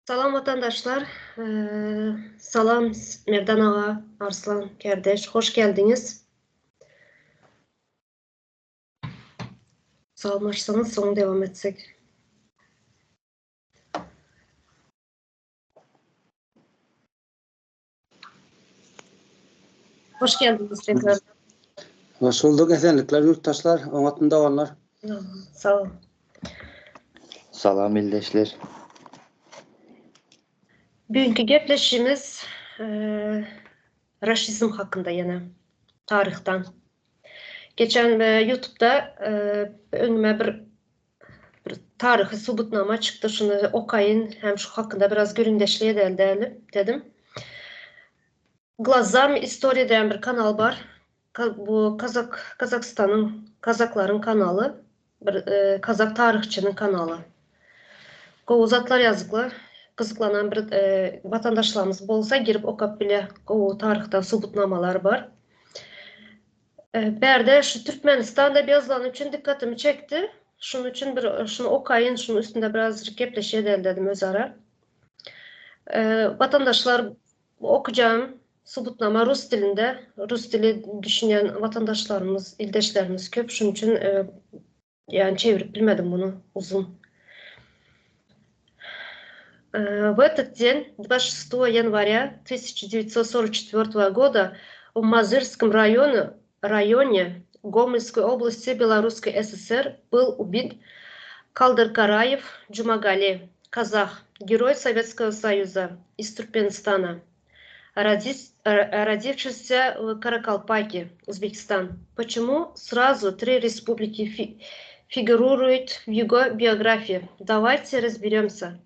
Salam watandaşlar. Salam Merdan aga, Arslan kardeş, hoş geldiňiz. Salamlaşsaňyz soň dewam etsek. Hoş geldiňiz tekrar. Hoş bulduk esenlikler ýurtdaşlar, oňatmy doganlar? Sag ol. Salam ildeşler. Bugünkü gepleşigimiz raşizm hakynda ýene taryhdan. Geçen ýutubda öňüme bir bir taryhy subutnama çykdy, şuny okaýyn hem şu hakynda biraz gürrüňdeşlik edeli däli dedim. Glazami istoriýa diýen bir kanal bar. Bu Kazak Kazakstanyň kazaklaryň kanaly, bir kazak taryhçynyň kanaly. Gowy zatlar ýazyklar. Gyzyklanan bir watandaşlarymyz bolsa girip okap bile. Gowy taryhdan subutnamalar bar. Bärde şu Türkmenistan diýip ýazylany üçin dykgatymy çekdi. Şunuň üçin bir şuny okaýyn, şunuň üstünde birazjyk gepleşik edeli dedim özara. Watandaşlar okujagym subutnama rus dilinde. Rus dili düşünýän watandaşlarymyz, ildeşlerimiz köp. Şunuň üçin ýani çevirip bilmedim muny uzun. В этот день, 26 января 1944 года, в Мазырском районе, районе Гомельской области Белорусской ССР был убит Калдыркараев Джумагали, казах, герой Советского Союза из Туркменистана, родившийся в Каракалпаке, Узбекистан. Почему сразу три республики фи фигурируют в его биографии? Давайте разберемся.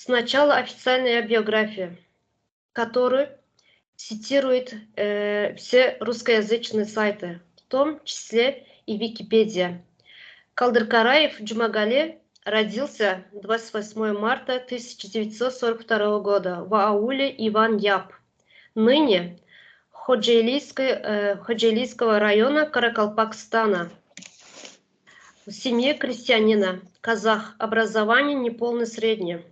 Сначала официальная биография, которую цитируют э, все русскоязычные сайты, в том числе и Википедия. Калдыркараев Джумагали родился 28 марта 1942 года в ауле Иван Яб, ныне Ходжейлийской, э, Ходжейлийского района Каракалпакстана. В семье крестьянина, казах, образование неполное среднее.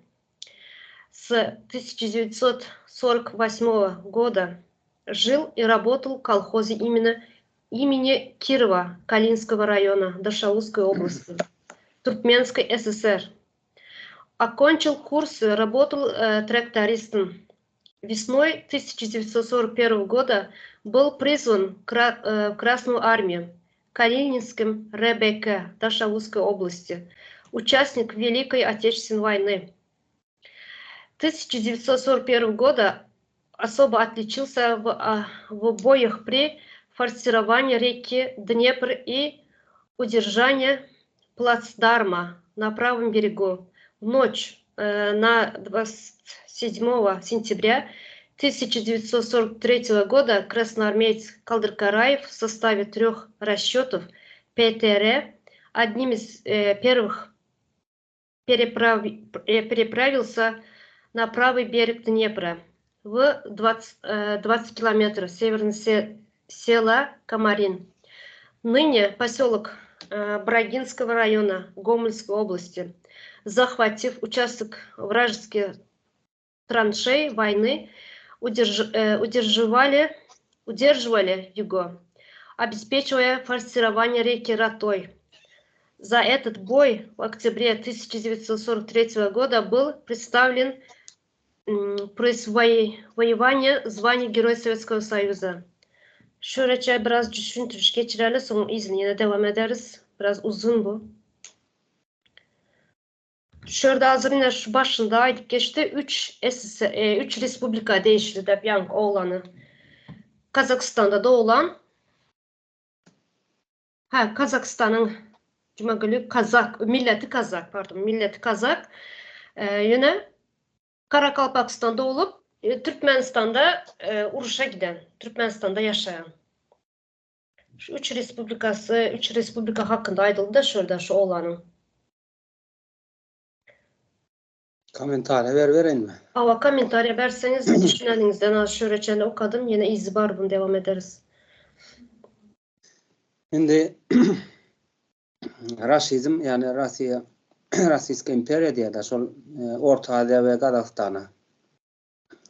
С 1948 года жил и работал в колхозе именно имени Кирова Калинского района Дашаузской области, Туркменской ССР. Окончил курсы, работал э, трактористом. Весной 1941 года был призван э, в Красную армию Калининском РБК Дашаузской области, участник Великой Отечественной войны. 1941 года особо отличился в, а, в боях при форсировании реки Днепр и удержании плацдарма на правом берегу. В ночь э, на 27 сентября 1943 года красноармеец Калдыркараев в составе трех расчетов ПТР одним из э, первых переправ, э, переправился на правый берег Днепра в 20, 20 э, километров севернее села Комарин. Ныне поселок э, Брагинского района Гомельской области, захватив участок вражеских траншей войны, удерж, удерживали, удерживали его, обеспечивая форсирование реки Ратой. За этот бой в октябре 1943 года был представлен присвоение звания Герой Советского Союза. Şöylece biraz düşündürüş geçireli, soň yzyny ýene dowam ederis. Biraz uzun bu. Şu ýerde hazır ine şu başynda aýdyp geçdi, 3 SSR, 3 respublika degişli diýip ýaňky oglany. Kazakystanda doglan. Ha, Kazakystanyň Jumagülü Kazak, milleti Kazak, pardon, milleti Kazak. Ýöne Karakalpakystanda bolup, Türkmenistanda uruşa giden, Türkmenistanda ýaşaýan. Şu üç respublikasy, üç respublika hakynda aýdyldy-da şu ýerde şu oglanyň. Kommentariýa beribereýinmi? Hawa, kommentariýa berseňiz, düşüneniňizden az şöyle çenli okadym, ýene yzy bar buny dewam ederis. Indi raşizm, ýagny Russiýa. Rossiýska imperiýa diýýär-de, şol Orta Aziýa we Gazagystana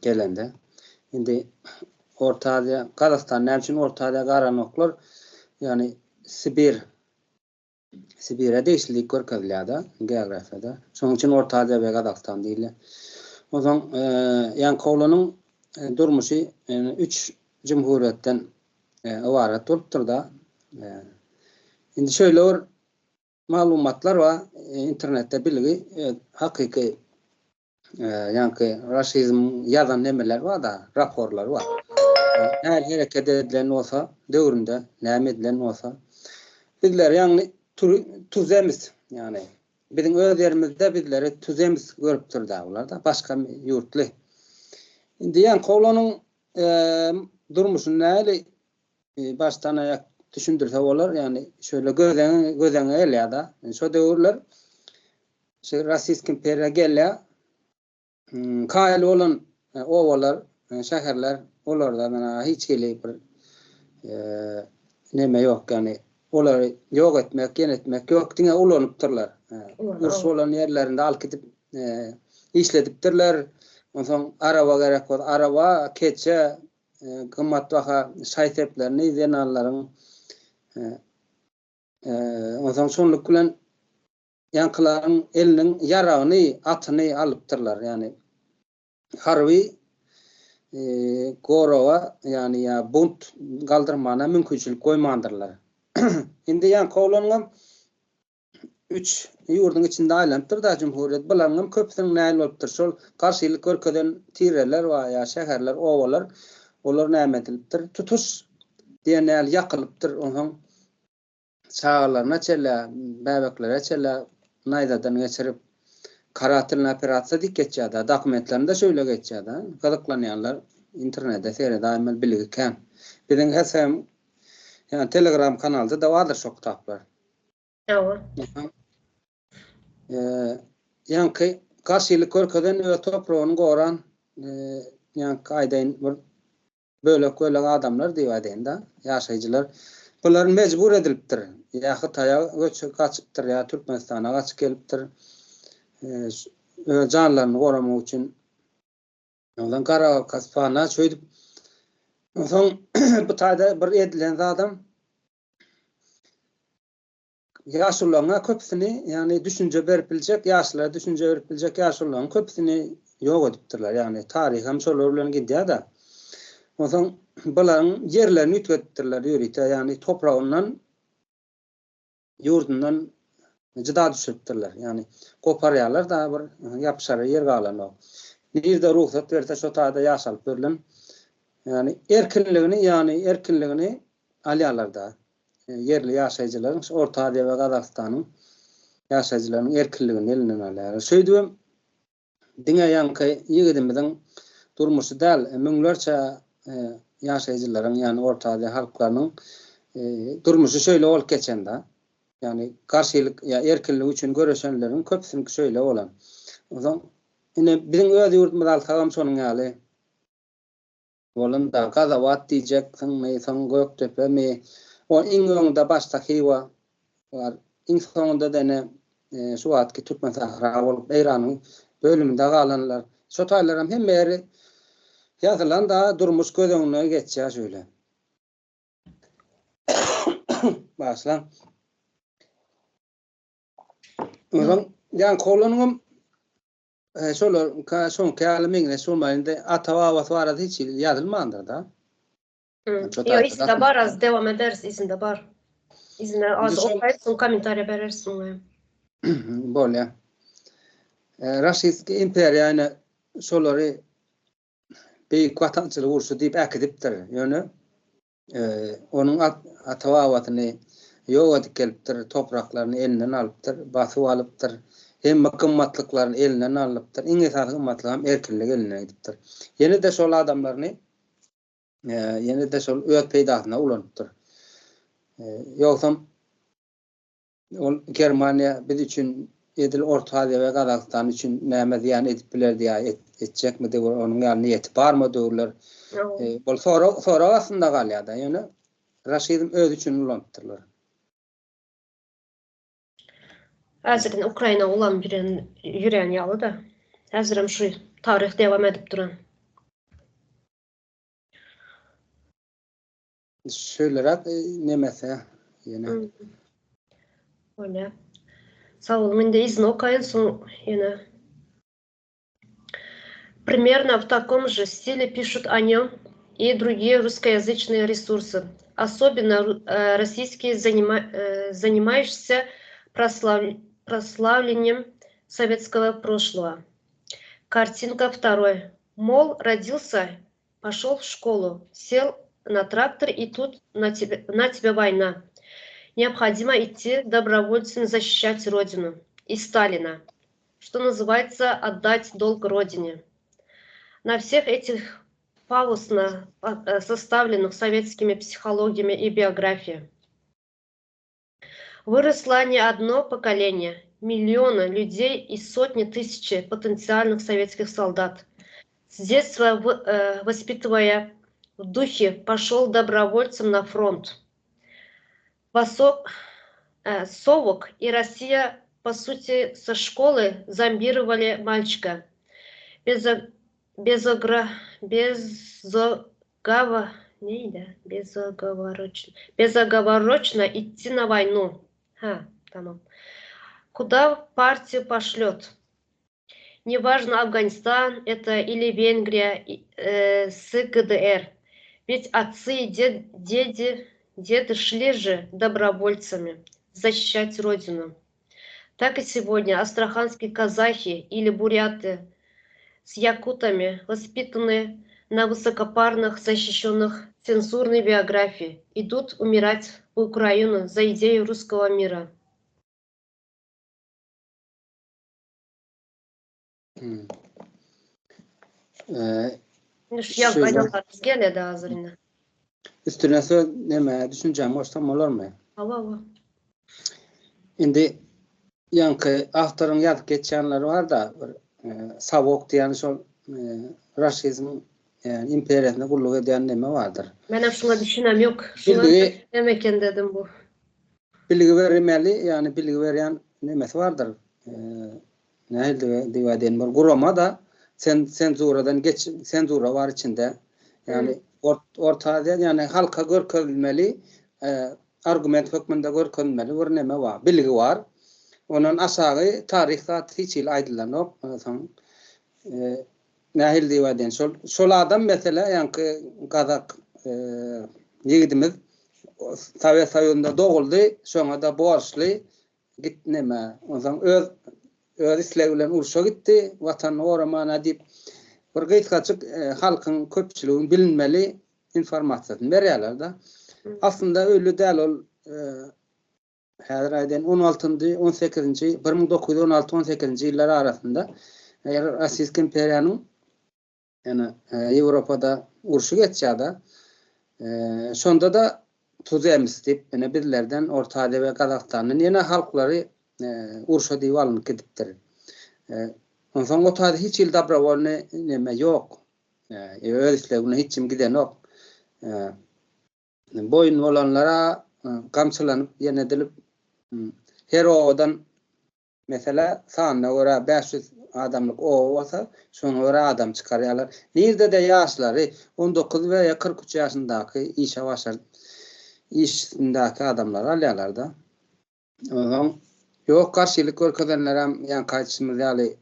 gelende. Indi Orta Aziýa, Gazagystan näme üçin Orta Aziýa garanoklar? Ýagny Sibir Sibire degişli diýip görkezilýär-de geografiýada. Şonuň üçin Orta Aziýa we Gazagystan diýilýär. Onsoň Ýankoglanyň durmuşy üç jumhuriýetden ybarat bolupdyr-da. Indi şeýle bir Maglumatlar bar internetde bilgi hakyky ýaňky raşizm ýazan nemeler barda raporlar bar. Nähili hereket edilen bolsa döwründe näme edilen bolsa bizler ýagny tuzemis ýagny biziň öz ýerimizde bizleri tuzemis görüpdir-dä bularda başga ýurtly. Indi ýaňky oglanyň durmuşyny nähili Başdan aýak düşündirse bolar, ýagny şöyle gözeňe gözeňe gelýär-de. Şo döwürler şu Rossiýsk imperiýa gelýär. Kaýyl bolan obalar, şäherler olarda mana hiç hili bir neme ýok, ýagny olary ýok etmek, ýene etmek ýok, diňe ulanypdyrlar. Uruş bolan ýerlerinde alyp gidip işledipdirler. Onsoň araba gerek bolsa araba, keçe, gymmatbaha şaý-seplerini zenanlaryň onsoň şonluk bilen ýaňkylaryň eliniň ýaragyny, atyny alypdyrlar. Ýagny harby goraga, ýagny ýa bunt galdyrmana mümkinçilik goýmandyrlar. Indi ýaňky oglanyňam Üç ýurduň içinde aýlanypdyr-da jumhuriýet. Bularyňam köpüsiniň näl bolupdyr. Şol garşylyk görkezen tireler bar ýa şäherler, obalar, olar näme edilipdir? Tutuş diýen ýaly ýakylypdyr. Onsoň çagalaryna çenli, bäbeklere çenli naýzadan geçirip, karatelnyý operasiýa diýip geçýär-de. Dokumentlerinde şeýle geçýär-de. Gyzyklanýanlar internete seredäýmeli, bilgi kän. Biziň HSM ýa Telegram kanalda-da bardyr şo kitaplar. Hawa. Ýaňky garşylyk görkezen öz topragyny goran ýaňky aýdaýyn bir bölek-bölek adamlar diýip aýdaýyn-da, ýaşaýjylar. Bular mejbur edilipdir. Ýa Hytaýa göçüp gaçypdyr, ýa Türkmenistana gaçyp gelipdir. Öz janlaryny goramak üçin. Ondan Garagalpagystana şeýdip onsoň bu taýda bir edilen zadam Ýaşulularyň köpüsini, ýagny düşünje berip biljek, ýaşlara düşünje berip biljek ýaşulularyň köpüsini ýok edipdirler. Ýagny taryh hem şolar bilen gidýär-de. Onsoň bularyň ýerlerini üýtgedipdirler ýörite, ýagny topragyndan, ýurdundan jyda düşüripdirler. Ýagny goparýarlar-da bir ýapyşara ýer galanok. Nirde rugsat berse şo taýda ýaşalyp berlen. Ýagny erkinligini, ýagny erkinligini alýarlar-da. Ýerli ýaşaýjylaryň, şu Orta Aziýa we Gazagystanyň ýaşaýjylarynyň erkinligini elinden alýarlar. Şeýdibem diňe ýaňky ýigidimiziň durmuşy däl, müňlerçe ýaşaýjylaryň, ýagny Orta Aziýa halklarynyň durmuşy şeýle bolup geçen-de. Ýagny garşylyk ýa erkinlik üçin göreşenleriň köpüsiniňki şeýle bolan. Onsoň ine biziň öz ýurdumyzy alsagam şonuň ýaly. Bolanda Gazawat diýjeksiňmi, soň Gökdepemi, o iň öňde başda Hywa bar, iň soňunda-da ine şu wagtky Türkmensähra bolup Eýranyň bölüminde galanlar. Şo taýlaram hemme ýeri ýazylan-da durmuş göz öňüne geçýär şeýle. Bagyşlaň. Onsoň ýaňky oglanyňam Şolar şoňky ýaly meňzeş bolmaýyn indi ata babasy barada hiç hili ýazylmandyr-da. Ýok yzynda bar az dowam ederis yzynda bar. Yzyna az okaýyp soň kommentariýa bereris soňra. Bolýa. Raşistski imperiýa ine şolary Beýik Watançylyk urşy diýip äkidipdir. Ýöne Onuň ata-babasyny ýok edip gelipdir, topraklaryny elinden alypdyr, basyp alypdyr, hemme gymmatlyklaryny elinden alypdyr, iň esasy gymmatlygam erkinlik elinden gidipdir. Ýene-de şol adamlaryny ýene-de şol öz peýdasyna ulanypdyr. Ýogsam Ol Germaniýa biz üçin edil Orta Aziýa we Gazagystan üçin näme zyýan edip bilerdi ýa etjekmidi we onuň ýaly niýeti barmy döwürler bol sorag sorag astynda galýar-da ýöne raşizm özi üçin ulanypdyrlar. Häzir Ukraina olam ýüren ýüren ýaly-da. Häzirem şu taryh dewam edip duran. Şöýleräk nemesi ýene. Bolýar. Sag boluň indi yzyny okaýyn soň ýene. Примерно в таком же стиле пишут о нем и другие русскоязычные ресурсы, особенно российские, занимающиеся прославлением советского прошлого. Картинка второй. Мол, родился, пошел в школу, сел на трактор и тут на тебе, на тебе война. Необходимо идти добровольцем защищать Родину и Сталина, что называется отдать долг Родине. На всех этих пафосно составленных советскими психологиями и биографией. Выросло не одно поколение, миллионы людей и сотни тысяч потенциальных советских солдат. С детства воспитывая в духе, пошел добровольцем на фронт. Восток, Совок и Россия, по сути, со школы зомбировали мальчика. Безогра, безогава, neýdi? Безоговорочно, безоговорочно идти на войну. Ha, tamam. Куда партию пошлет? Неважно, Афганистан это или Венгрия с ГДР. Ведь отцы и дед, деди, деды шли же добровольцами защищать родину. Так и сегодня астраханские казахи или буряты с якутами, воспитанные на высокопарных, защищенных цензурной биографии, идут умирать в Украину за идею русского мира. Hmm. Şu ýagdaýlar geledi hazır indi. Üstüne söz neme düşünjämi goşsam bolarmy? Hawa, hawa. Indi ýaňky awtoryň ýazyp geçýänleri bar-da, bir Sawok diýen şol raşizm imperiýasynda gulluk edýän neme bardyr. Menem şuňa düşünem ýok. Şuňa neme eken dedim bu. Bilgi bermeli, ýagny bilgi berýän nemesi bardyr. Nähili diýip aýdaýyn, bir gurama-da senzuradan geç, senzura bar içinde. Ýagny Orta Aziýa, ýagny halka görkezilmeli, argument hökmünde görkezilmeli bir neme bar, bilgi bar. Ondan aşagy taryh zat hiç hili aýdylanok. Soň nähili diýip aýdaýyn, şol şol adam mesele ýaňky gazak ýigidimiz Sowet Soýuzynda doguldy, şoňa-da borçly. Git neme, onsoň öz öz islegi bilen urşa gitdi, watanyny goramana diýip, bir gysgajyk halkyň, köpçüligiň bilinmeli informasiýasyny berýärler-de. Aslynda öýle däl ol häzir aýdaýyn on altynjy, on sekizinji, 1916, on sekizinji ýyllar arasynda Rossiýsk imperiýanyň Ýöne Ýewropada urşy geçýärde. Şonda-da tuzems diýip, ine bizlerden, Orta Aziýa we Gazagystandan ýene halklary urşa diýip alnyp gidipdir. Onsoň o taýda hiç hili dobrowolnyý neme ýok. Öz islegi bilen hiç kim gidenok. Boýun bolanlara gamçylanyp ýene edilip, her obadan Meselä, sanyna görä 500 adamlyk oba bolsa, şoňa görä adam çykarýarlar. Nirdede ýaşlary, 19 we ýa 43 ýaşyndaky işe başar işindäki adamlary alýarlar-da. Onsoň, ýok garşylyk görkezenlerem ýaňky aýdyşymyz ýaly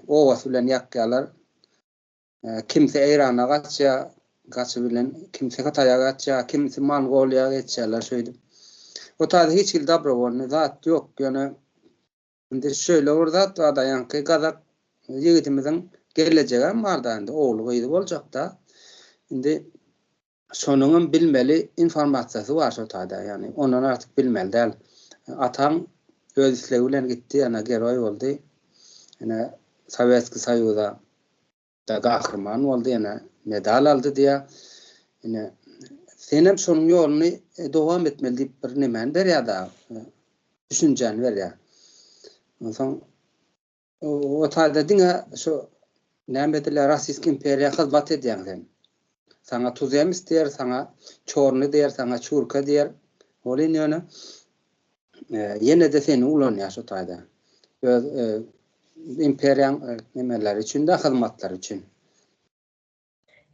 obasy bilen ýakýarlar. Kimsi Eýrana gaçýar, gaçy bilen, kimsi Hytaýa gaçýar, kimsi Mongoliýa geçýärler şeýdip. O taýda hiç hili dobrowolnyý zat ýok, ýöne indi şeýle bir zat bar-da, ýaňky gazak ýigidimiziň gelejegem bar-da indi, ogly-gyzy boljakda. Indi Şonuňam bilmeli informasiýasy bar şo taýda, ýagny ondan artyk bilmeli däl. Ataň öz islegi bilen gitdi, ýa geroý boldy. Ine Sowetskiý Soýuza da gahryman boldy, ýene medal aldy diýýär. Ine senem şonuň ýoluny dowam etmeli diýip bir nemäni berýär-de, düşünjäni berýär. Onsoň O taýda diňe şu näme edilýär Rossiýski imperiýa hyzmat edýäň sen. Saňa tuzems diýer, saňa çorny diýer, saňa çurka diýer. Welin ýöne Ýene-de seni ulanýar şo taýda. Öz imperiýaň nemeleri üçin-de, hyzmatlary üçin.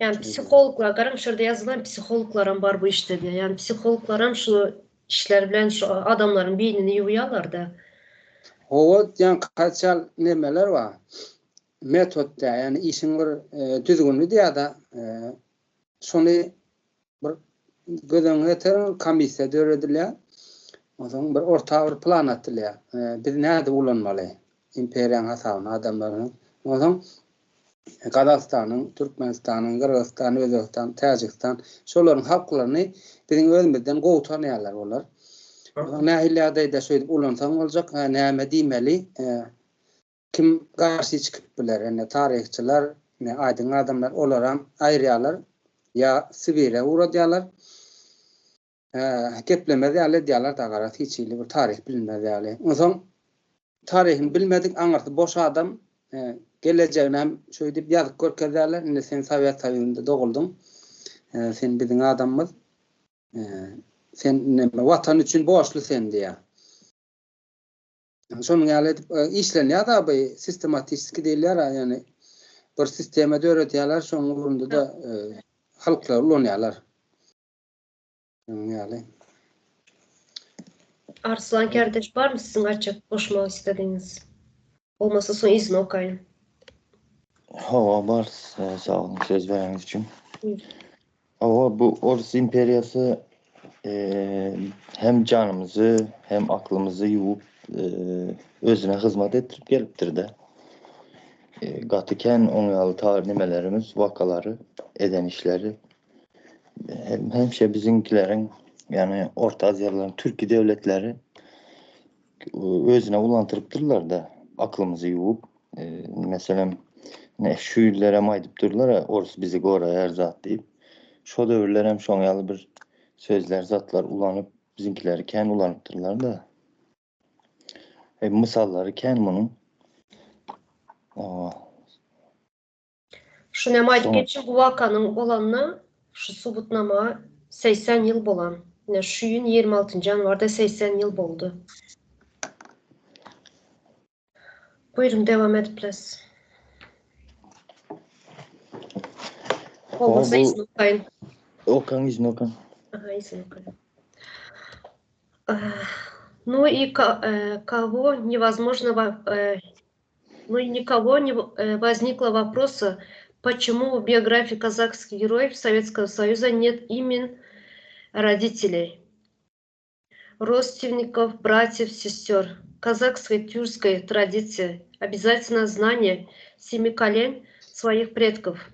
Ýani psihologlar, garaň şu ýerde ýazylan psihologlaram bar bu işde diýýär. Ýani psihologlaram şu işler bilen şu adamlaryň beýnini ýuwýarlar-da. Hawa, ýani kaçal nemeler bar. Metod diýýär, ýani işiň bir düzgüni diýýär-de. Şony bir göz öňüne getiriň, komissiýa döredilýär. Onsoň bir orta bir plan atylýar. Biz nädip ulanmaly imperiýanyň hasabyna adamlaryň. Onsoň Gazagystanyň, Türkmenistanyň, Gyrgyzystan, Özbegistan, Täjigistan şolaryň halklaryny biziň özümizden gowy tanaýarlar olar. Nähili ýagdaýda şeýdip ulansaň boljak, näme diýmeli, kim garşy çykyp biler, indi taryhçylar, indi aýdyň adamlar olaram aýyrýarlar ýa Sibire ugradýarlar. Geplemez ýaly edýärler-de garaz hiç hili bir taryh bilinmez ýaly. Onsoň taryhyny bilmedik aňyrsy boş adam gelejegini hem şeýdip ýazyp görkezýärler. Indi sen Sowet Soýuzynda doguldyň. Sen biziň adamymyz. Sen neme watan üçin borçly sen diýýär. Şonuň ýaly edip işlenýär-de bu sistematistiki diýilýär, ýagny bir sistema döredýärler, şonuň ugrunda-da halklary ulanýarlar. Şonuň ýaly. Arslan kardeş barmy siziň aýtjak goşmak istedigiňiz? Bolmasa soň yzyny okaýyn. Hawa bar, sag boluň söz bereniňiz üçin. Hawa bu Orus imperiýasy hem janymyzy hem aklymyzy ýuwup özüne hyzmat etdirip gelipdir-de. Gaty kän oň ýaly tar nimelerimiz, wakalary, eden işleri hemşe biziňkileriň, ýagny Orta Aziýalylaryň türki döwletleri özüne ulantyrypdyrlar-da, aklymyzy ýuwup. Meselem, ine şu ýyllar hem aýdyp durlar-a, orus bizi goraýar zat diýip. Şo döwürler hem şoň ýaly bir sözler, zatlar ulanyp, biziňkileri kän ulanypdyrlar-da. E, mysallary kän munuň. Şuny hem aýdyp geçiň, bu wakanyň bolanyna şu subutnama 80 ýyl bolan. Ine şu ýyl 26-njy ýanwarda 80 ýyl boldy. Buýruň dewam edip biles. Bolmasa yzyny okaýyn. Okaň yzyny okaň. Aha yzyny okaýyn. Ну и кого невозможно ну и никого не возникло вопроса, почему в биографии казахских героев Советского Союза нет имен родителей, родственников, братьев, сестер. Казахской тюркской традиции обязательно знание семи колен своих предков.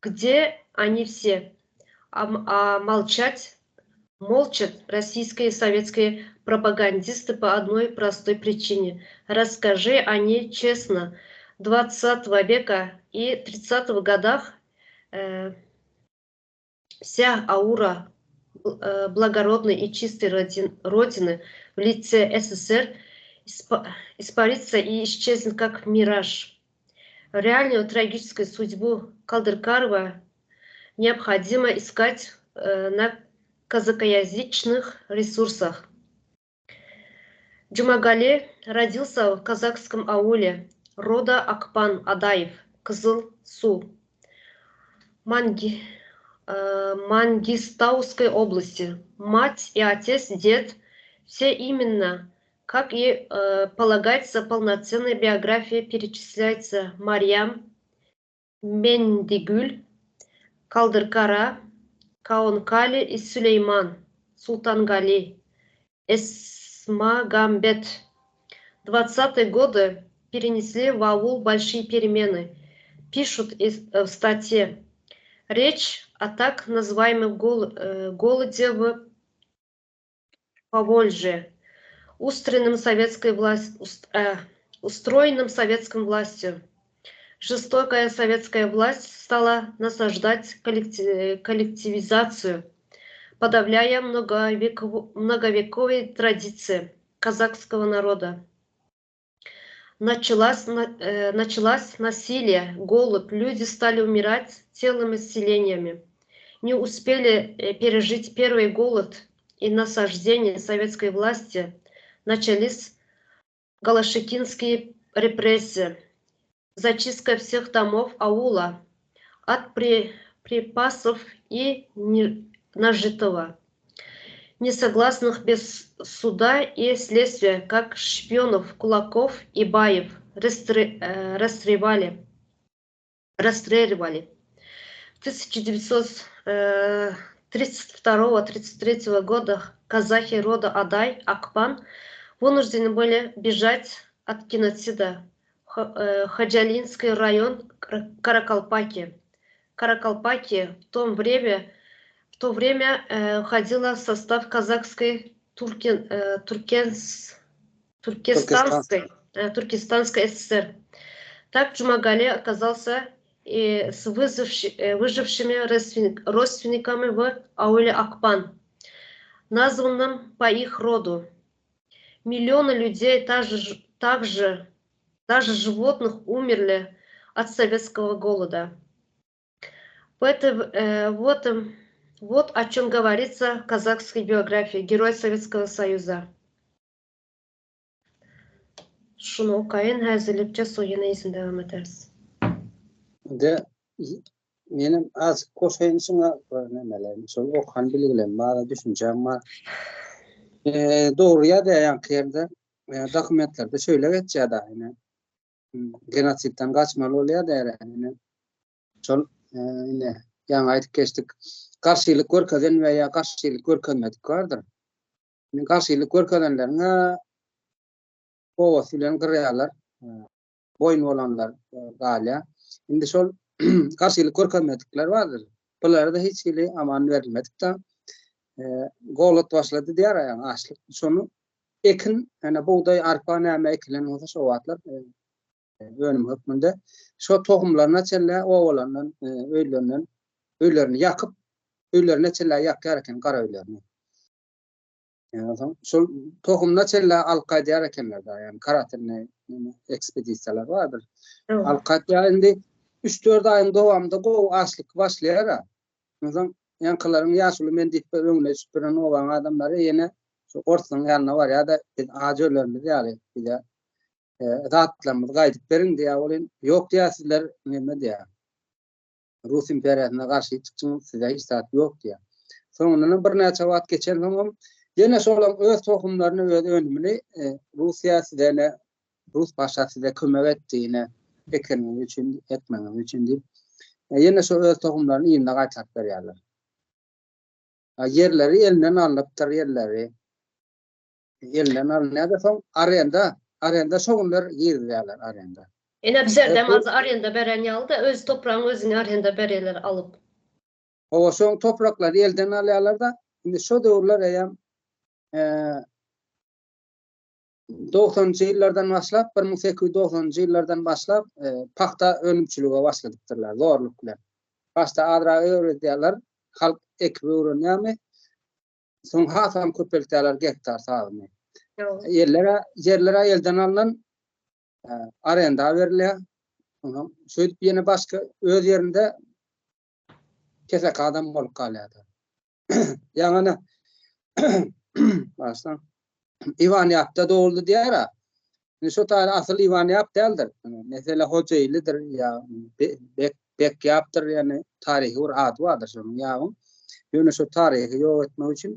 Где они все? А, а молчать молчат российские и советские пропагандисты по одной простой причине. Расскажи они честно. 20 века и 30-х годах э, вся аура э, благородной и чистой родин, Родины в лице СССР испарится и исчезнет как мираж. Реальную трагическую судьбу Калдыркарова необходимо искать э, на казакоязычных ресурсах. Джумагали родился в казахском ауле рода Акпан Адаев, Кызыл-Су, Манги, э, Мангистауской области. Мать и отец, дед, все именно, как и э, полагается, полноценной биографии перечисляется Марьям, Мендигүл, Калдыркара, Каонкали и Сулейман, Султангали, Эсмагамбет. 20-е годы перенесли в аул большие перемены, пишут э, в статье. Речь о так называемом э, голоде в Поволжье, устроенном советской власть, э, устроенном советском властью. Жестокая советская власть стала насаждать коллективизацию, подавляя многовековые традиции казахского народа. Началось, э, началось насилие, голод, люди стали умирать целыми селениями. Не успели э, пережить первый голод и насаждение советской власти. Начались Голошекинские репрессии, зачистка всех домов аула от при, припасов и нажитого, несогласных без суда и следствия, как шпионов, кулаков и баев, э, расстреливали. расстреливали. В 1932-33 годах казахи рода Адай, Акпан, вынуждены были бежать от геноцида в э, Ходжалинский район Каракалпаки. Каракалпаки в, том время, в то время э, входила в состав казахской Туркен, э, Туркенс, Туркестанской, э, Туркестанской ССР. Так Джумагали оказался и с выживши, выжившими родственниками в ауле Акпан, названном по их роду. Миллионы людей также, также даже животных умерли от советского голода. В это, э, вот, вот о чем говорится в казахской биографии Герой Советского Союза. Şuny okaýyn häzirlikçe soň ýene yzyny dowam ederis. Indi menem azjyk goşaýyn şuňa bir nemeler, şol okan bilgilerim bar, düşünjäm bar. Dogry ýazýar ýaňky ýerde, dokumentlerde şeýle geçýär da, ine. Genosidden gaçmaly bolýar diýýär, ine. Şol ine ýaňy aýdyp geçdik. Garşylyk görkezen we ýa garşylyk görkezmedik bardyr. Garşylyk görkezenleriň obasy bilen gyrýarlar. Boýun bolanlar galýar. Indi şol garşylyk görkezmedikler bardyr. Bulara-da hiç hili aman berilmedik-de. Golod başlady diýýär ýa açlyk. Şony ekin, ýani bugdaý, arpa näme ekilen bolsa şo wagtlar önüm hökmünde şo tohumlaryna çenli obalaryndan, öýlerinden öýlerini ýakyp, öýlerine çenli ýakýar eken gara öýlerini. Onsoň şol tohumyna çenli alyp gaýdýar ekenler da, ýagny karatinli ekspedisiýalar bardyr. Alyp gaýdýar indi 3-4 aýyň dowamynda gowy açlyk başlaýar. Onsoň ýaňkylaryň ýaşuly men diýip bir öňüne düşüp duran obaň adamlary ýene şu orslaryň ýanyna barýar-da, biz aç ölerimiz ýaly bize e, zatlarymyzy gaýdyp beriň diýýär. Ol ýok diýýär sizler neme diýýär. Rus imperiýasyna garşy çykjyň size hiç zat ýok diýýär. Soňundanam birnäçe wagt geçensoňam ýene şolaň öz tohumlaryny, öz önümini e, Russiýa size ine Rus paşa size kömek etdi ine ekeniňiz üçin, ekmegiňiz üçin diýip, e, ýene şo öz tohumlaryny yzyna gaýtaryp berýärler. Ýerleri elinden alnypdyr ýerleri. Elinden alynýar-da soň arenda, arenda şo günler girizýärler arenda. Ine bizerdem az arenda beren ýaly-da öz topragyň özüňe arenda berýärler alyp. Hawa şoň topraklary elden alýarlar-da, indi şo döwürler eýýäm dogsanynjy ýyllardan başlap, 1890-njy ýyllardan başlap pagta önümçilige başladypdyrlar zorluk bilen. Başda azrak öwredýärler, halk ekip öwrenýärmi, Soň hasam köpeltýärler gektar sazyny. Ýerler ýerler elden alnan arenda berilýär. Ondan şeýdip ýene başga öz ýerinde kesek adam bolup galýar. Ýaňy başdan Iwan Ýapda doguldy diýär. Indi şo taýda asyl Iwan Ýap däldir. Mesele Hojailidir ýa Bek Bek Ýapdyr, ýagny taryhy bir ady bardyr şonuň ýabyň. Ýöne şo taryhy ýok etmek üçin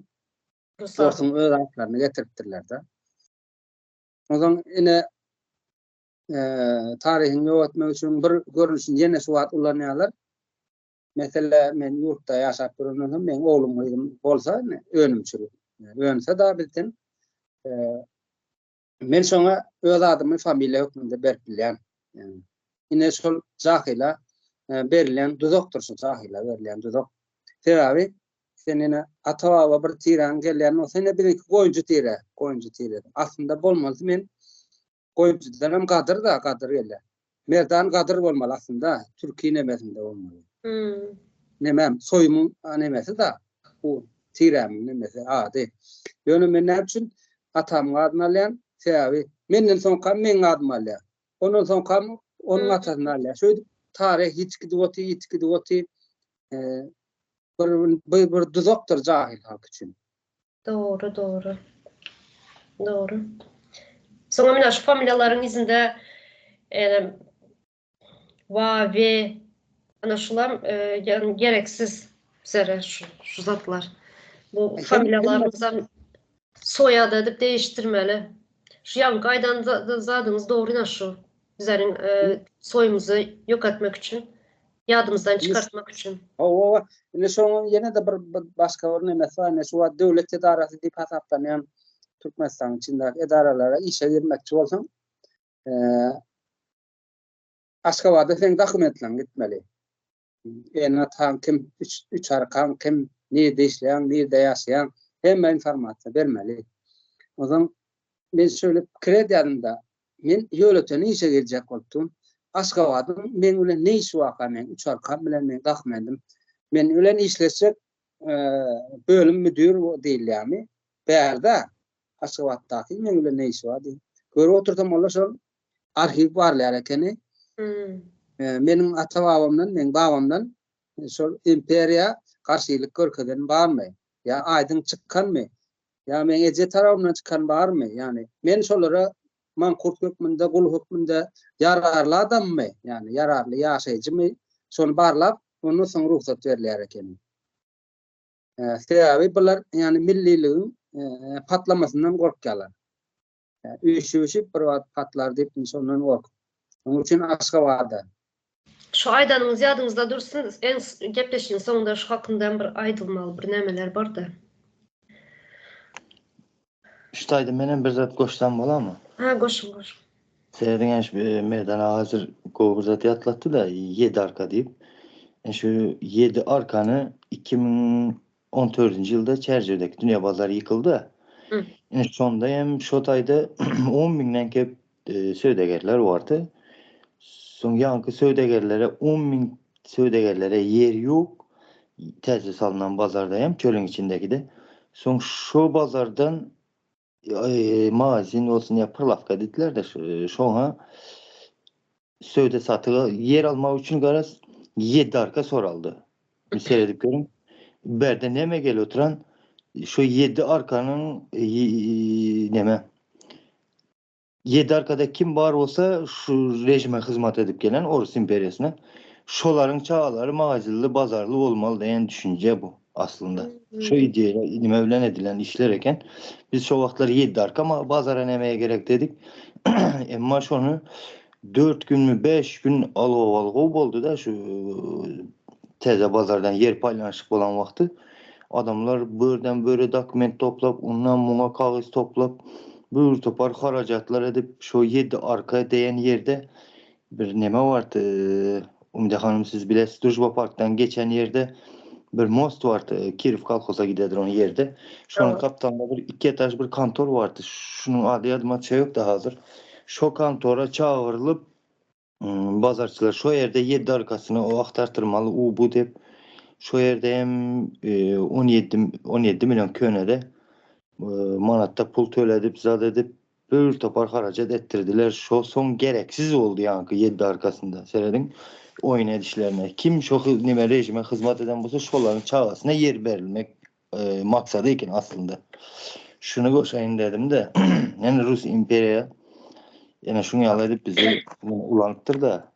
orsuň öz atlaryny getiripdirler-de. Onsoň ine taryhyny ýok etmek üçin bir görnüşini ýene şu wagt ulanýarlar. Mesele men ýurtda ýaşap durandan soň meň oglum gyzym bolsa önümçilik. Önse da bizden Men şoňa öz adymy familiýa hökmünde berip bilýän. Ine şol jahyla e, berilýän duzakdyr şu jahyla berilýän duzak. Sebäbi sen ine ata-baba bir tiräň gelýän bolsa ine biziňki goýunjy tire, goýunjy tire. Aslynda bolmalysy men goýunjydan hem gadyr da gadyr gelýär. Merdan gadyr bolmaly aslynda türki nemesinde bolmaly. Hmm. Nemem soýumyň nemesi da bu tirämiň nemesi ady. Ýöne men näme üçin atamyň adyny alýan? Sebäbi menden soňkam meň adymy alýar. Ondan soňkam onuň atasyny alýar. Şeýdip taryh ýitip gidip otyr, ýitip gidip otyr. Bir bir, bir duzakdyr jahil halk üçin. Dogry, dogry. Dogry. Soňra menä şu familiýalaryň yzynda Wa, We, ana şulam ýagny gereksiz bizlere şu şu zatlar. Bu familiýalarymyzam soýad edip değiştirmeli. Şu ýaňky aýdan zadyňyz dogry ina şu. Bizleriň soýumyzy ýok etmek üçin, ýadymyzdan çykartmak üçin. Hawa, indi şonuň ýene-de bir başga bir nemesi bar. Ine şu wagt döwlet edarasy diýip hasaplanýan Türkmenistanyň içindäki edaralara işe girmekçi bolsaň, Aşgabada seň dokumentleriň gitmeli. Ene-ataň kim, üç arkaň kim, nirde işleýäň, nirde ýaşaýaň, hemme informasiýa bermeli. Onsoň men şöyle pikir edýärdim-de, men ýöletene işe girjek bolupdym. Aşgabadyň meň bilen ne işi barka, meň üç arkam bilen meň dokumentim. Men bilen işleşjek bölüm müdür diýilýärmi? Bärde Aşgabatdaky meň bilen ne işi bar diýip. Görüp otursam olar şol arhiw barlaýar ekeni. Meniň ata-babamdan, meň babamdan şol imperiýa garşylyk görkezen barmy? Ýa aýdyň çykanmy? Ýa meň eje tarabymdan çykan barmy? Ýagny men şolara mankurt hökmünde, gul hökmünde ýararly adammy? Ýagny ýararly ýaşaýjymy? Şony barlap, ondan soň rugsat berilýär ekeni. Sebäbi bular ýagny milliligiň patlamasyndan gorkýarlar. Üýşüp-üýşüp bir wagt patlar diýip şondan gorkup. Şonuň üçin Aşgabada. Şu aýdanyňyz ýadyňyzda dursun, en gepleşigiň soňunda şu hakynda hem bir aýdylmaly bir nämeler barda. Şu taýda menem bir zat goşsam bolarmy? Ha, goşuň, goşuň. Serediň ene şu Merdan aga hazir gowy bir zat ýatlatdy-da, ýedi arka diýip. Ene şu ýedi arkany 2014-nji ýylda Çärjewdäki dünýä bazary ýykyldy. Ene şonda hem şo taýda 10 müňden köp söwdagärler bardy. Soň ýaňky söwdagärlere 10 müň söwdagärlere ýer ýok. Täze salnan bazarda hem çölüň içindäkide. Soň şo bazardan magazin bolsun ýa prlawka diýdiler-de şoňa söwda satyga ýer almak üçin garaz ýedi arka soraldy. Bir seredip görüň. Bärde neme gelip oturan şu ýedi arkanyň neme ýedi arkada kim bar bolsa şu rejime hyzmat edip gelen Orus imperiýasyna şolaryň çagalary magazinli bazarly bolmaly diýen düşünje bu aslynda. Şu ideýa nime bilen edilen işler eken. Biz şo wagtlar ýedi arka bazara nämeye gerek dedik. Emma şony 4 günmi 5 gün algow-algow boldy-da şu täze bazardan ýer paýlanyşyk bolan wagty. Adamlar börden böre dokument toplap, ondan muňa kagyz toplap, bir topar harajatlar edip, şo ýedi arka diýen ýerde bir neme bardy, Umide hanym siz bilesiz, Družba parkdan geçen ýerde bir most bardy, Kirow kolhoza gidedir on ýerde. Şonuň gapdalynda bir iki etaž bir kontor bardy. Şunuň ady ýadyma düşeýokdy hazir. Şo kontora çagyrylyp, Bazarçylar şo ýerde ýedi arkasyny o agtartyrmaly u bu diýip şo ýerde hem 17 17 million könede manatda pul töledip zat edip bir topar harajat etdirdiler şo soň gereksiz boldy ýaňky ýedi arkasynda serediň oýun edişlerine kim şo neme rejime hyzmat eden bolsa şolaryň çagasyna ýer berilmek maksady eken aslynda. Şuny goşaýyn dedim-de, ýani Rus imperiýa ýene şuň ýaly edip bizi ulanypdyr-da.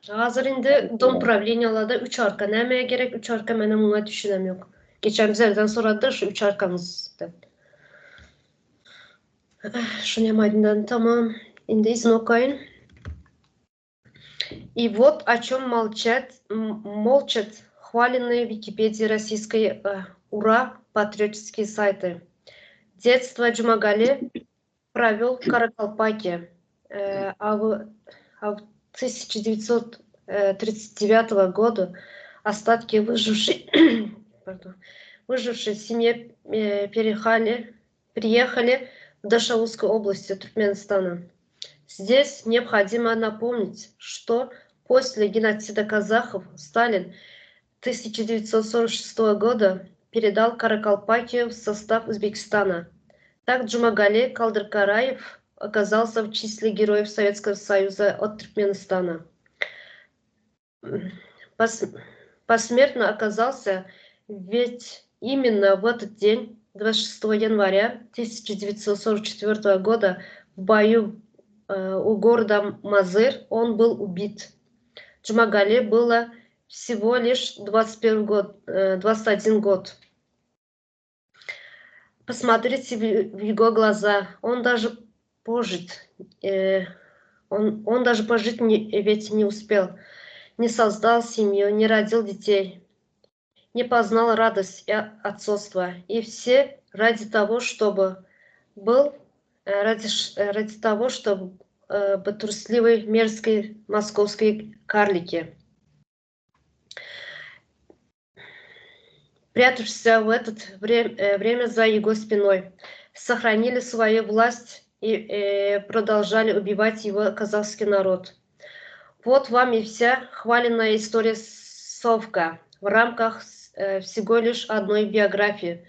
Hazir indi dom prawleniýalarda üç arka nämeye gerek üç arka menem muňa düşünem ýok. Geçen bizlerden soradylar şu üç arkamyz dep. Şuny hem aýdyn dedim tamam. Indi yzyny okaýyn. И вот о чем молчат, молчат хваленные в Википедии российской э, ура патриотические сайты. Детство Джумагали провел в Каракалпаке, э, а в, а в 1939 э, года остатки выжившей, пардон, выжившей семье э, переехали, приехали в Дашаузской области Туркменистана. Здесь необходимо напомнить, что после геноцида казахов Сталин 1946 года передал Каракалпакию в состав Узбекистана. Так Джумагали Калдыркараев оказался в числе героев Советского Союза от Туркменистана. Посмертно оказался, ведь именно в этот день 26 января 1944 года в бою у города Мазыр он был убит. Джумагали было всего лишь 21 год, 21 год. Посмотрите в его глаза. Он даже пожить, он, он даже пожить не, ведь не успел. Не создал семью, не родил детей, не познал радость и отцовство. И все ради того, чтобы был, ради, ради того, чтобы трусливой, мерзкой московской карлики. Прятавшись в это время за его спиной, сохранили свою власть и продолжали убивать его казахский народ. Вот вам и вся хваленная история Совка в рамках всего лишь одной биографии.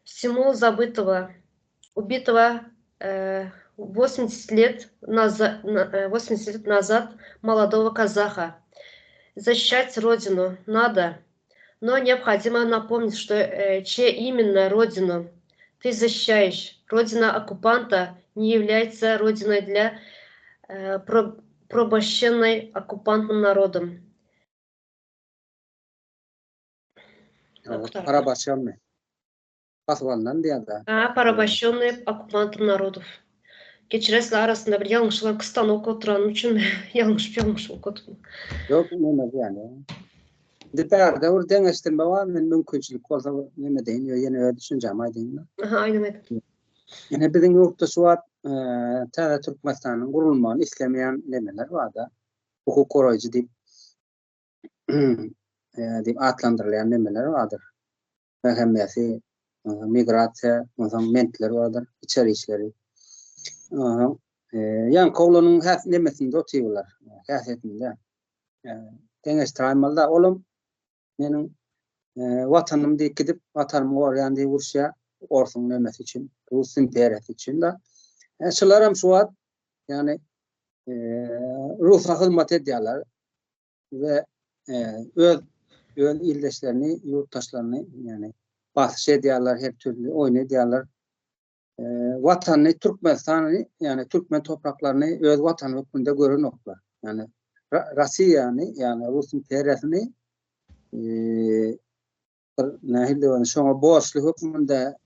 Всему забытого, убитого 80 лет назад, 80 лет назад молодого казаха. Защищать родину надо, но необходимо напомнить, что чья именно родину ты защищаешь. Родина оккупанта не является родиной для порабощенной оккупантным народом. Порабощенный. Basyp alnan diýýär-dä. A, порабощенный оккупантом народов. Geçiresiz arasynda bir ýalňyşlar kystan okup oturanym üçin ýalňyşyp ýalňyşyp okadym. Ýok, neme diýýän. Indi bärde bir deňeşdirme bar, men mümkinçilik bolsa neme deýin, ýene öz düşünjämi aýdaýyn. Aha, aýdyň aýdyň. Ine biziň ýurtda şu wagt täze Türkmenistanyň gurulmagyny islemeýän nemeler bar-da. Hukuk goraýjy diýip diýip atlandyrylýan nemeler bardyr. Hemmesi migrasiýa, onsoň mentler bardyr, içeri işleri. Onsoň ýaňky oglanyň häs nemesinde otyrlar, häsiýetinde. Deňeşdiräýmeli-dä, olam meniň watanym diýip gidip, watanymy goraýan diýip uruşýar, orsuň nemesi üçin, rus imperiýasy üçin-de. Şularam şu wagt, ýagny rusa hyzmat edýärler. we öz öz ildeşlerini, ýurtdaşlaryny, ýagny basyş edýärler, her türli oýun edýärler. Watanyny Türkmenistany, ýagny türkmen topraklaryny öz watany hökmünde görenoklar. Ýagny Russiýany, ýagny Rus imperiýasyny bir nähili diýen, şoňa borçly hökmünde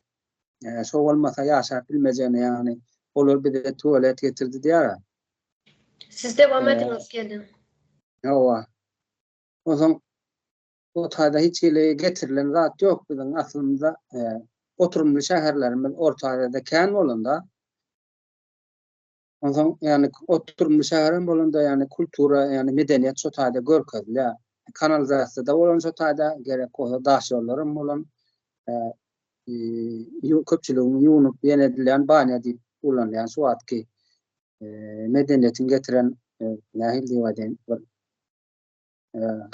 şo bolmasa ýaşap bilmejegini, ýagny olar bize tualet getirdi diýýär. Siz dewam ediňiz gelin. Hawa. Onsoň o taýda hiç hili getirilen zat ýok biziň aslynda oturymly şäherlerimiz Orta Aziýada kän bolanda Onsoň ýagny oturymly şäherem bolanda ýagny kultura ýagny medeniýet şo taýda görkezilýär. Kanalizasiýada bolan şo taýda gerek bolsa daş ýollaram bolan köpçüligiň ýuwnup ýene edilýän banýa diýip ulanylýan şu wagtky medeniýetiň getiren nähili diýip aýdaýyn bir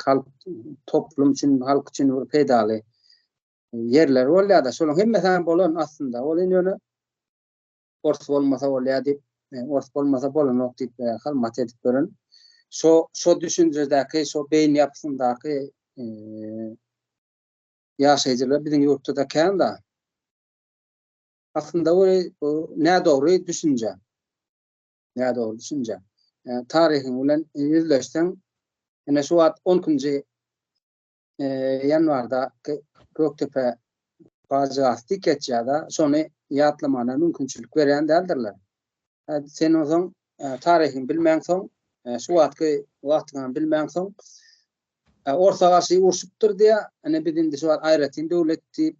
halk toplum üçin halk üçin bir peýdaly ýerler bolýar-da şolaryň hemmesi hem bolan aslynda ol ýöne ors bolmasa bolýar diýip, ors bolmasa bolanok diýip hyzmat edip ýören. Şo şo düşünjedäki, şo beýin ýapysyndaky ýaşaýjylar biziň ýurtda-da kän-da. Aslynda bu bu nädogry düşünje. Nädogry düşünje. Taryhyň bilen ýüzleşseň, ine şu wagt on ikinji ýanwarda Gökdepe pajygasy diýip geçýär-de, şony ýatlamana mümkinçilik berýän däldirler. Sen onsoň taryhyňy bilmäňsoň, şu wagtky wagtyňam bilmäňsoň, orsa garşy urşupdyr diýýär, ine biz indi şu wagt aýratyn döwlet diýip,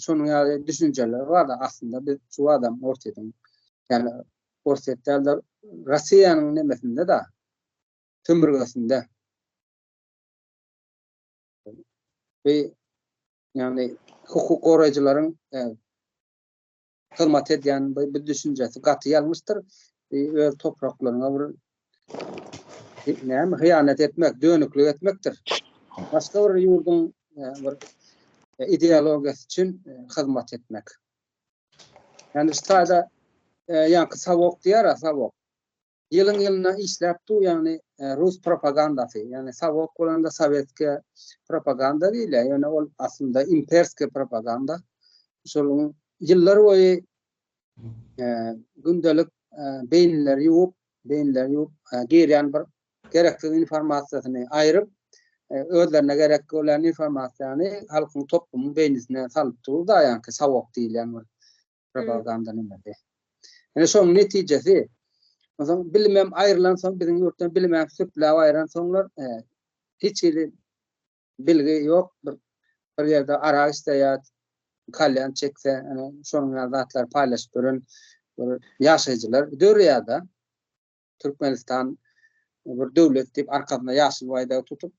şonuň ýaly düşünjeler bar-da, aslynda biz şu wagtam Orsýetiň, ýagny Orsýet däl-de, Russiýanyň nemesinde-de, sömürgesinde. Bu ýagny hukuk goraýjylaryň e, hyzmat edýän bu, bu düşünjesi gaty ýalňyşdyr. Bu öz topraklaryňa bir näme hyýanat etmek, dönüklik etmekdir. Başga bir ýurduň e, bir e, ideologiýasy üçin e, hyzmat etmek. Ýani şu taýda ýaňky sawok diýýär, sawok. Ýylyň ýylyna işläp dur ýagny rus propagandasy ýagny sowok bolanda sowetskiýa propaganda diýilýär ýöne ol aslynda imperskiýa propaganda. Şol ýyllar boýy gündelik beýnileri ýuwup, beýnileri ýuwup girýän bir gereksiz informasiýasyny aýryp, özlerine gerek bolýan informasiýany halkyň toplumyň beýnisine salyp dur da, ýaňky sawok diýilýän bir propaganda nemesi. Ýöne şonuň netijesi, onsoň bilimem aýrylansoň, biziň ýurtdan bilimem süpläp aýransoňlar, hiç hili bilgi ýok, bir bir ýerde arak içse ýa kalýan çekse, ýöne şonuň ýaly zatlary paýlaşyp ýören bir ýaşaýjylar dörýär-de. Türkmenistan bir döwlet diýip arkasynda ýaşyl baýdagy tutup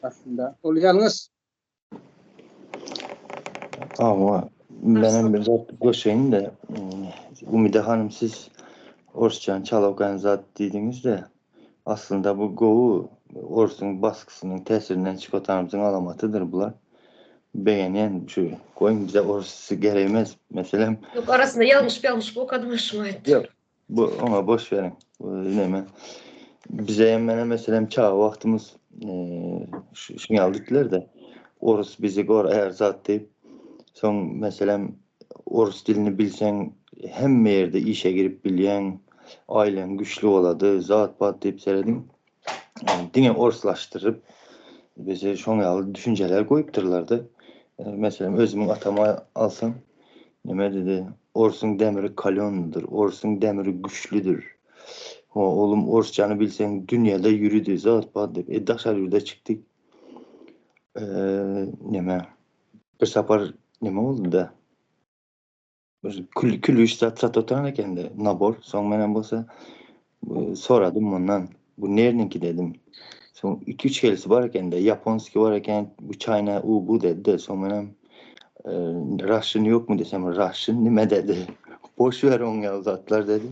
aslynda ol ýalňyş. Hawa, menem bir zat goşaýyn-da. Umyda hanym siz orsçany çala okan zat diýdiňiz-de. Aslynda bu gowy orsuň basgysynyň täsirinden çykyp otanymyzyň alamatydyr bular. Begenýän şu goýuň bize orsçasy gerek emes. Meselem. Ýok arasynda ýalňyşyp ýalňyşyp okadym şuňa aýtdym. Ýok Bu oňa boş beriň. Bu neme? Bize hem mene meselem çaga wagtymyz şuny ýaly diýdiler-de. Orus bizi goraýar zat diýip. Soň meselem orus dilini bilseň hemme ýerde işe girip bilýäň, aileň güçli bolady, zat bat diýip serediň. Diňe orslaşdyryp bize şoň ýaly düşünjeler goýupdyrlar-da. Meselem özümiň atamy alsam Neme dedi? Orsuň demiri kalýonlydyr, orsuň demiri güçlüdir. Ho, oglum, orsçany bilseň, dünýäde ýürüdi, zat bar diýip. E, daşary ýurda çykdyk. E, neme? Bir sapar neme boldy-da? Bir kül, külüş zat satyp oturan eken-de, nabor. Soň menem bolsa soradym mundan. Bu nerniňki dedim. Soň 2-3 helisi bar eken-de, ýaponskiý bar eken, bu China, u bu dedi-de. Soň menem Russian ýokmy desem, Russian nime dedi. Boş ver oň ýaly zatlar dedi.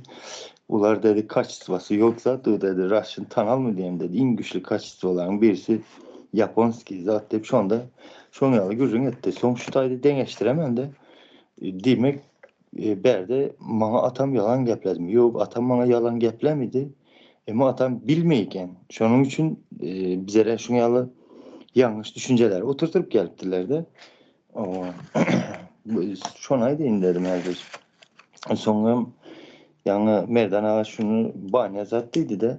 Ular dedi kaçestwasy ýok zat u dedi. Russian tanalmy diýen dedi. Iň güçli kaçestwalaryň birisi ýaponskiý zat diýip şonda şoň ýaly gürrüň etdi. Soň şu taýda deňeşdiremende diýmek Bärde maňa atam ýalan gepledimi? Ýok, atam maňa ýalan geplemedi. Emma atam bilmeýken. Şonuň üçin bizlere şuň ýaly ýalňyş düşünjeleri oturtyp gelipdirler-de. Şony aýdaýyn dedim häzir. Soňam ýaňy Merdan aga şuny banýa zat diýdi-de.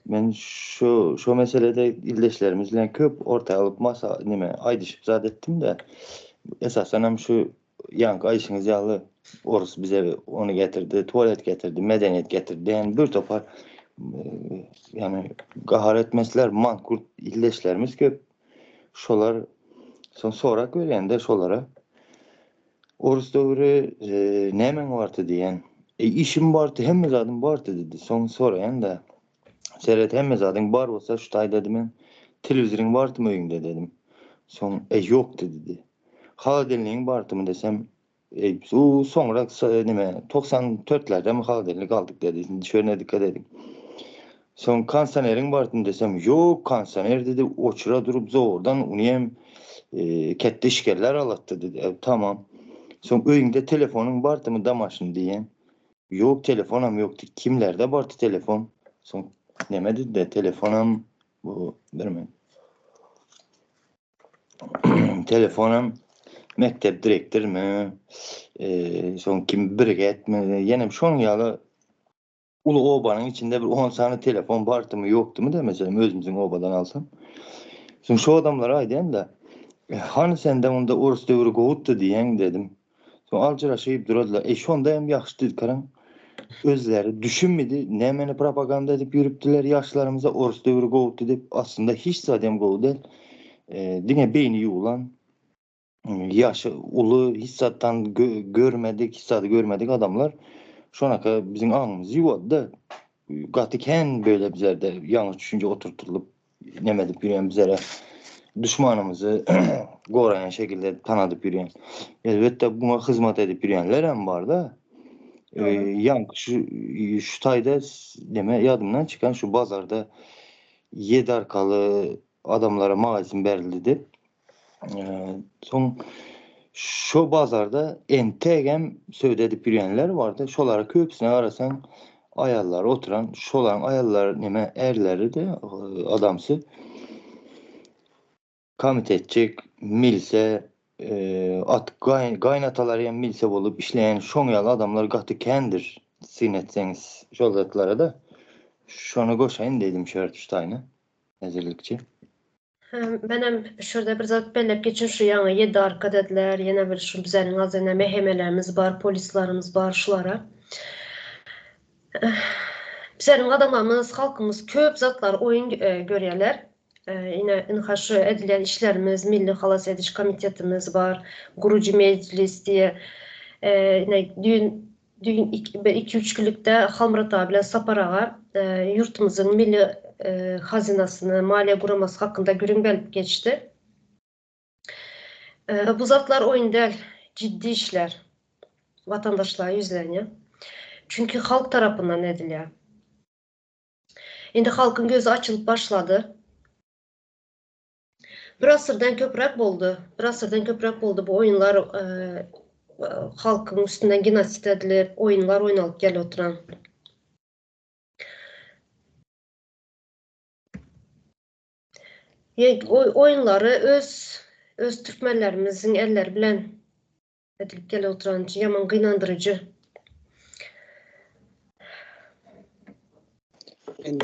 Men şu şu meselede ildeşlerimiz bilen köp orta alyp masa neme aýdyşyp zat etdim-de. Esasanam şu Ýaňky aýşyňyz ýaly orus bize ony getirdi, tualet getirdi, medeniýet getirdi diýen bir topar ýagny gahar etmesler, mankurt ildeşlerimiz köp. Şolar soň sorak berýän-de şolara. Orus döwri nämäň bardy diýen. E, işim bardy, hemme zadym bardy diýdi. Soň soraýan-da. Seret hemme zadyň bar bolsa şu taýda diýmen. Telewizoryň bardymy öýüňde dedim. Soň e ýokdy diýdi. Holodilnigiň bardymy desem, e u soňra neme 94-lerdemi holodilnik aldyk dedi. Indi şöne dikkat ediň. Soň kondisioneriň bardymy desem, ýok kondisioner dedi, oçura durup zordan uny hem e, ketde işgerler alatdy dedi. E, tamam. Soň öýüňde telefonyň bardymy damaşyny diýen. Ýok telefonam ýokdy. Kimlerde bardy telefon? Soň neme dedi telefonam bu birmen. Telefonam mekdep direktormy, e, soň kim birgetmi, ýene şoň ýaly uly obanyň içinde bir 10 sany telefon bardymy, ýokdumy da meselem özümiziň obadan alsam. Soň şu adamlara aýdýan-da, e, hany sende onda orus döwri gowutdy diýen dedim. Soň aljyraşyp duradylar. E şonda hem ýagşy dilkaraň özleri düşünmedi, nämeni propaganda edip ýürüpdiler ýaşlarymyza orus döwri gowudy diýip, aslynda hiç zat hem gowy däl. E, diňe beýni ýuwlan, ýaşy uly, hiç zatdan görmedik, hiç zady görmedik adamlar şonaka biziň aňymyzy ýuwady-da. Gaty kän böyle bizlerde ýalňyş düşünje oturtylyp neme edip ýörýän bizlere duşmanymyzy goraýan şekilde tanadyp ýörýän. Elbetde buna hyzmat edip ýörýänler hem bar-da. Ýaňky şu şu taýda neme ýadymdan çykan şu bazarda ýedi arkaly adamlara magazin berildi diýip. Soň şu bazarda entegem söwda edip ýörýänler bardy. Şolara köpüsine garasaň aýallar oturan, şolaryň aýallar neme ärleri-de adamsy komitetçik, milse. At gaýynatalary hem milise bolup işleýän şoň ýaly adamlar gaty kändir syn etseňiz şol zatlara-da. Şony goşaýyn diýdim şu ýerde şu taýyna häzirlikçe. Menem şu ýerde bir zat belläp geçin şu ýaňy ýedi arka dediler ýene bir şu bizeniň azena mehemelerimiz bar polislarymyz bar şulara. Bizeniň adamlarymyz halkymyz köp zatlary oýun görýärler. Ine, ynha şu edilen işlerimiz, Milli halas ediş komitetimiz bar, Gurujy mejlis diýe. Ine, düýn, düýn iki-üç günlükde Halmyrat aga bilen Sapar aga ýurtumyzyň milli hazynasyny, maliýe guramasy hakynda gürrüň berip geçdi. Bu zatlar oýun däl, ciddi işler. Watandaşlara ýüzlenýär. Çünki halk tarapyndan edilýär. Indi halkyň gözi açylyp başlady. Bir asyrdan köpräk boldy. Bir asyrdan köpräk boldy bu oýunlar halkyň üstünden genosid edilip, oýunlar oýnalyp gelip oturan. Oýunlary öz öz türkmenlerimiziň elleri bilen edilip gelip oturan ýaman gynandyryjy.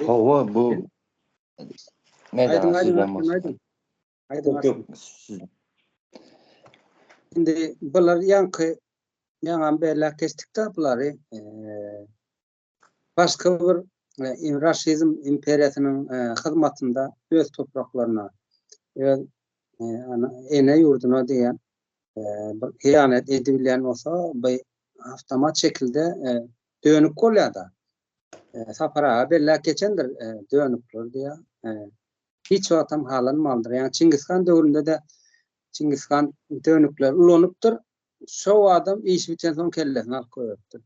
Hawa bu Aýdyň aýdyň aýdyň. Aýdyň. Indi bular ýaňky ýaňam belläp geçdik-de bulary başga bir raşizm imperiýasynyň hyzmatynda öz topraklaryna, öz ene ýurduna diýen bir hyýanat edibilýän bolsa, bu awtomat şekilde dönük bolýar-da. Sapar aga belläp geçendir, dönükler diýýär. Hiç wagtam halanmandyr. Ýagny Çingiz han döwründe-de Çingiz han dönükleri ulanypdyr. Şo adam işi bitensoň kellesini alyp goýberipdir.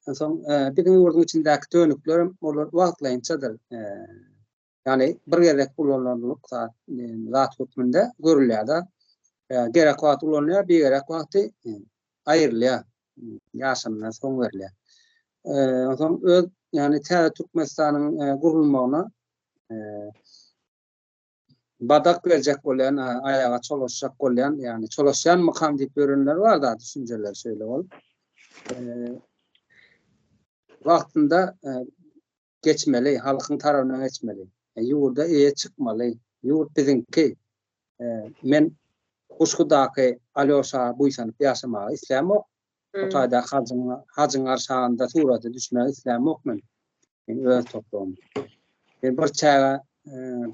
Onsoň biziň ýurduň içindäki dönüklerem olar wagtlaýynçadyr. Ýagny bir gezek ulanylanlyk zat, zat hökmünde görülýär-de. Gerek wagty ulanylýar, bigerek wagty aýrylýar. Ýaşamyna soň berilýär. Onsoň öz, ýagny täze Türkmenistanyň gurulmagyna badak berjek bolýan, aýaga çolaşjak bolýan, ýagny çolaşýanmykam diýip ýörenler bar-da, düşünjeler şeýle bolup. Wagtynda geçmeli, halkyň tarabyna geçmeli. Ýurda eýe çykmaly. Ýurt biziňki. Men Guşgudaky Alýoşa buýsanyp ýaşamagy islämok. O taýda hajyň, hajyň arşagynda surata düşmegi islämok men. Men öz topragym. Men bir çäge,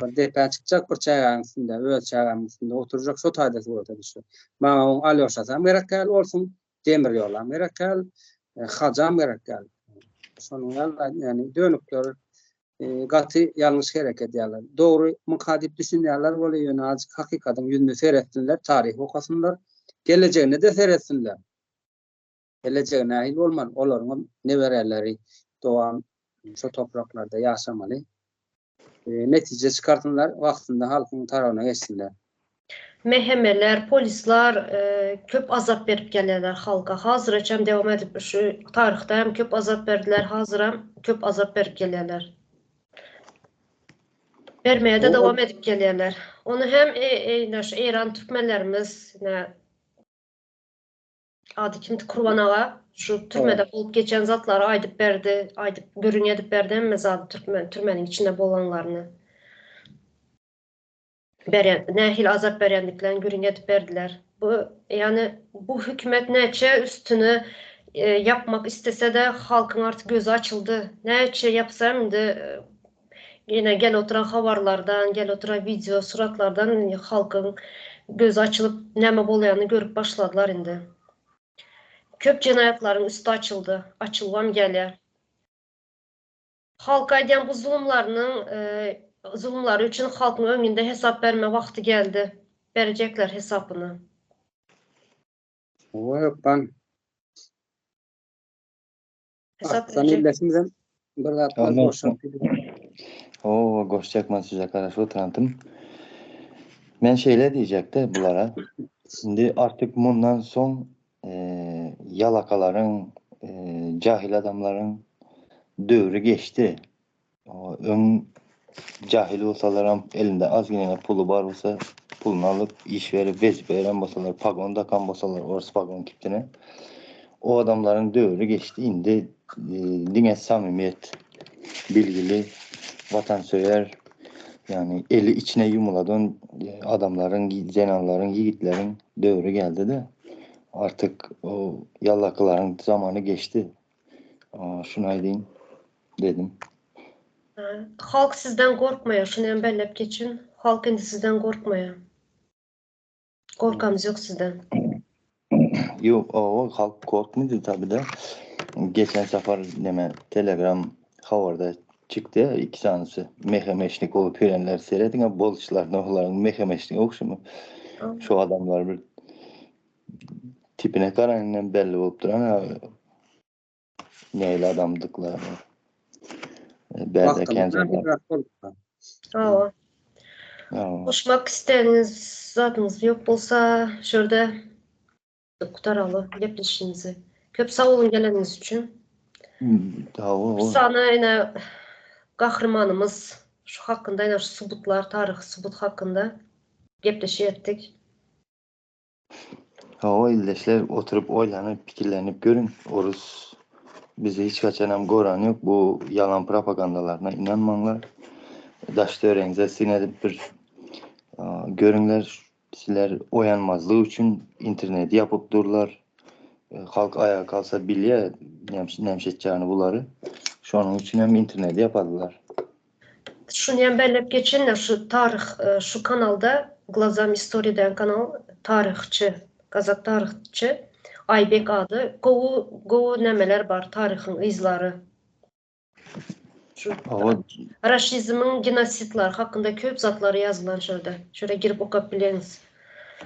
bir depä çykjak, bir çägäniň üstünde, öz çägämiň üstünde oturjak, şo taýda surata düşjek. Maňa oň Alýoşasam gerek däl bolsun, demir ýolam gerek däl, hajam gerek däl. Şonuň ýaly, ýagny dönükler gaty ýalňyş hereket edýärler. Dogry mka diýip düşünýärler weli, ýöne azjyk hakykatyň ýüzüne seretsinler, taryh okasynlar, gelejegine-de seretsinler. Gelejegi nähili bolmaly, olaryňam nebereleri dowam şo topraklarda ýaşamaly. Netije çykarsynlar, wagtynda halkyň tarabyna geçsinler. MHM-ler, polislar köp azap berip gelýärler halka. Hazyraçam dewam edip şu taryhda hem köp azap berdiler, hazyram köp azap berip gelýärler. Bermäge-de dowam edip gelýärler. Ony hem ine şu Eýran türkmenlerimiz ine Ady kimdi Kurban aga şu türmede bolup geçen zatlary aýdyp berdi, aýdyp gürrüň edip berdi hemme zady türkmen türmeniň içinde bolanlaryny. Berýän nähili azap berýändiklerini gürrüň edip berdiler. Bu ýagny bu hökümet näçe üstüni ýapmak istese-de halkyň artyk gözi açyldy. Näçe ýapsa hem indi ýene gel oturan habarlardan, gel oturan wideo suratlardan halkyň gözi açylyp näme bolýanyny görüp başladylar indi. Köp jenaýatlaryň üsti açyldy, açylybam gelýär. Halka edýän bu zulumlarynyň zulumlary üçin halkyň öňünde hesap berme wagty geldi. Berjekler hesapyny. Owa hökman. Hesap Arslan ildeşimizem bir zatlar goşar. Owa goşjak men size garaşyp oturantym. Men şeýle diýjekde bulara. Indi artyk mundan soň ýalakalaryň, jahil adamlaryň döwri geçdi. Öň jahil bolsalaram elinde azgynena puly bar bolsa. puluny alyp, iş berip, wezipe beren bolsalar, pagon dakan bolsalar, orus pagon kipdine. O adamlaryň döwri geçdi. Indi diňe samymyýet, bilgili, watansöýer, ýagny eli içine ýumuladan adamlaryň, zenanlaryň, ýigitleriň döwri geldi-de. Artyk o ýallakylaryň zamany geçdi. Şuny aýdyn dedim. Halk sizden gorkmaýar, şuny hem belläp geçin. Halk indi sizden gorkmaýar. Gorkamyz ýok sizden. Ýok, o halk gorkmady tabi-de. Geçen sapar neme Telegram habarda çykdy iki sanysy mehemeşnik bolup ýörenler serediň boluşlaryna olaryň mehemeşnik ogşumy. Şu adamlar bir tipine garanyňdan belli bolup duran nähili adamdyklaryny. Bärde kän Hawa. Goşmak isleýäniňiz zadyňyz ýok bolsa, şu ýerde gutaraly gepleşigimizi. Köp sag boluň geleniňiz üçin. Hawa. Sany ine gahrymanymyz şu hakynda ine şu subutlar, taryhy subut hakynda gepleşik etdik. Hawa ildeşler oturyp oýlanyp pikirlenip görüň orus bizi hiç haçanam gorany ýok bu ýalan propagandalaryna ynanmaňlar daş töweregiňize syn edip bir görüňler sizler oýanmazlyk üçin interneti ýapyp durlar halk aýaga galsa bilýä näme etjagini bulary şonuň üçin hem interneti ýapadylar. Şuny hem belläp geçeýin, şu taryh şu kanalda Glazam istoriýa diýen kanal taryhçy, gazak taryhçy Aýbek ady. Gowy gowy nämeler bar taryhyň yzlary. Şu raşizmiň genosidlary hakynda köp zatlar ýazylan şurada. Şurada girip okap bileňiz.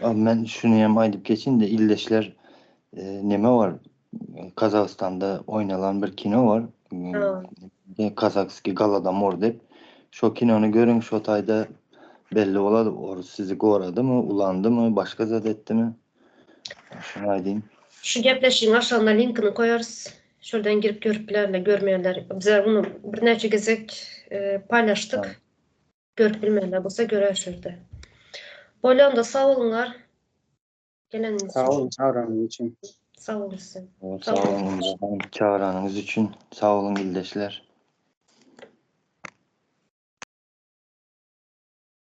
Men şuny hem aýdyp geçeýin-de ildeşler neme bar Kazagystanda oýnalan bir kino bar. Kazakskiý Golodomor diýip. Şo kinony görüň, şo taýda belli bolar, orus sizi goradymy, ulandymy, başga zat etdimi? Şuny aýdayyn. Şu gepleşigiň aşagyna linkini goýarys. Şurdan girip görüp bilerler, görmeýänler. Bizler muny birnäçe gezek e, paýlaşdyk. Görüp bilmeýänler bolsa görer şurada. Bolýa onda sag boluňlar. Geleniňiz üçin. Sag boluň çagyranyňyz üçin. Sag boluň size. Sag boluň çagyranyňyz üçin. Sag boluň ildeşler.